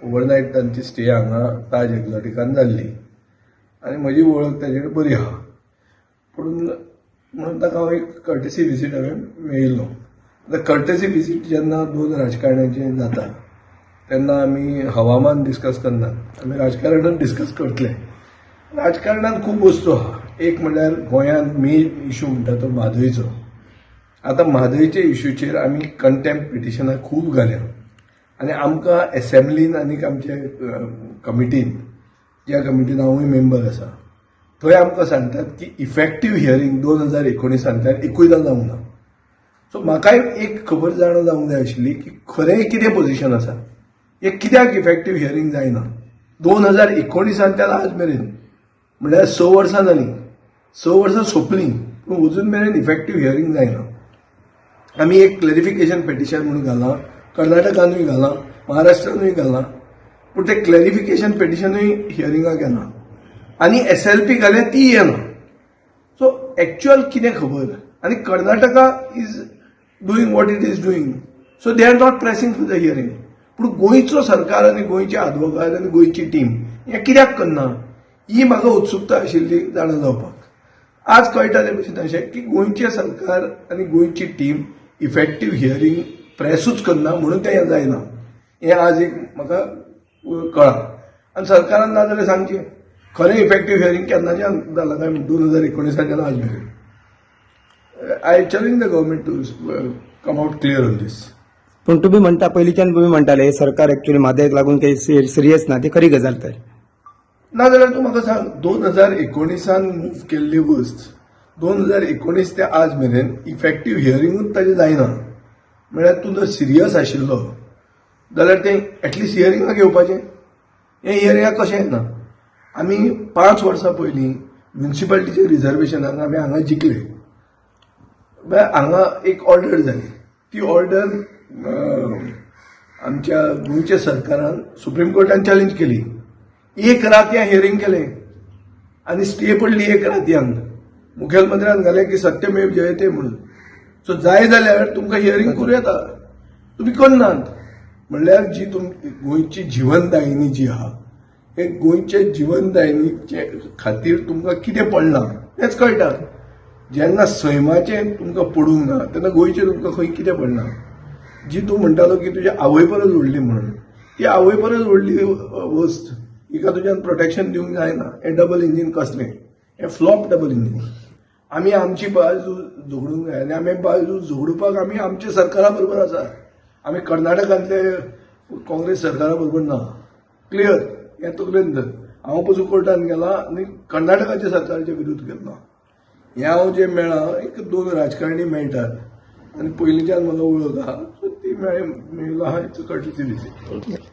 Overnight तांची stay हांगा ताज एक्झॉटिकान जाल्ली आनी म्हजी वळख ताजे कडेन बरी आहा. पूण म्हणून ताका हांव एक कर्टसी विजीट हांवें मेळिल्लो. आतां कर्टसी विजीट जेन्ना दोन राजकारण्यांचे जाता तेन्ना आमी हवामान डिस्कस करनात, आमी राजकारणूच डिस्कस करतले. राजकारणांत खूब वस्तू आहा. एक म्हणल्यार गोंयांत मेन इशू म्हणटा तो म्हादयचो. आतां म्हादयच्या इशूचेर आमी कंटेम्प्ट पिटिशनां खूब घाल्या आनी आमकां एसेंब्लीन आनी आमचे कमिटीन, ज्या कमिटीन हांवूय मेंबर आसा, थंय आमकां सांगतात की इफेक्टीव हियरींग 2019 एकूय जावंक ना. सो म्हाकाय एक खबर जाणा जावंक जाय आशिल्ली की खरें कितें पोझिशन आसा, हें कित्याक इफेक्टीव हियरींग जायना 2019 आज मेरेन. म्हणल्यार 6 वर्सां जालीं, 6 वर्सां सोंपलीं, पूण अजून मेरेन इफेक्टीव हियरींग जायना. आमी एक क्लॅरिफिकेशन पिटिशन म्हणून घालां, कर्नाटकानूय घालां, महाराष्ट्रानूय घालां, पूण तें क्लॅरिफिकेशन पिटिशनूय हियरिंगाक येना आनी एसएलपी घाल्या ती येना. सो एक्च्युअल कितें खबर? आनी Karnataka is doing what it is doing, so they are not pressing for the hearing. पूण गोंयचो सरकार आनी गोंयचे आदवोगाद आनी गोंयची टीम हें कित्याक करना, ही म्हाका उत्सुकता आशिल्ली जाणा जावपाक. आज कळटा ते भशेन अशें की गोंयचें सरकार आनी गोंयची टीम इफेक्टीव हियरींग प्रेसूच करना, म्हणून तें जायना, हें आज एक म्हाका कळ्ळां. आनी सरकारान ना जाल्यार सांगचें, खरें इफेक्टीव हियरींग केन्नाच्यान जालां काय 2019 आज मेरेन. I challenge the government to come out clear on this. पूण तुम्ही म्हणटा, पयलींच्यान तुमी म्हणटाले हे सरकार एक्चुअली म्हादयक लागून काही सिरियस ना. ती खरी गजाल तर? नाजाल्यार तूं म्हाका सांग, 2019 मूव केल्ली वस्त 2019 ते आज मेरेन इफेक्टीव हियरिंगूच ताजें जायना. म्हळ्यार तूं जर सिरियस आशिल्लो जाल्यार तें एटलिस्ट हियरिंगाक येवपाचें. हें हियरिंगाक कशें येना? आमी 5 वर्सां पयलीं म्युनिसिपालिटीच्या रिजर्वेशनाक आमी हांगा जिखले. म्हळ्यार हांगा एक ऑर्डर जाली. ती ऑर्डर आमच्या गोंयच्या सरकारान सुप्रीम कोर्टान चॅलेंज केली. एक रातयां हियरींग केलें आनी स्टे पडली एक रातयान. मुखेलमंत्र्यान घालें की सत्यमेव जयते म्हणून. सो जाय जाल्यार तुमकां हियरींग करूं येता, तुमी करनात. म्हणल्यार जी तुम गोंयची जिवनदायिनी जी आहा, हे गोंयचे जिवनदायिनीचे खातीर तुमकां कितें पडलां तेंच कळटा. जेन्ना सैमाचें तुमकां पडूंक ना तेन्ना गोंयचें तुमकां खंय कितें पडलां? जी तूं म्हणटालो की तुज्या आवय परस व्हडली म्हणून, ती आवय परस व्हडली वस्त हिका तुज्यान प्रोटेक्शन दिवंक जायना. हें डबल इंजीन कसलें? हें फ्लॉप डबल इंजीन. आमी आमची बाजू झगडूंक जाय आनी आमी बाजू झगडुपाक आमी आमच्या सरकारा बरोबर आसा. आमी कर्नाटकांतले काँग्रेस सरकारा बरोबर ना. क्लियर हें तकलेन धर. हांव पसून कोर्टान गेला आनी कर्नाटकाच्या सरकाराच्या विरुद्ध गेलो ना. हें हांव जें मेळ्ळां, एक दोन राजकारणी मेळटात आनी पयलींच्यान म्हाका वळख आहा, सो ती मेळ्ळी, मेळिल्लो आहा. It's courtesy visit.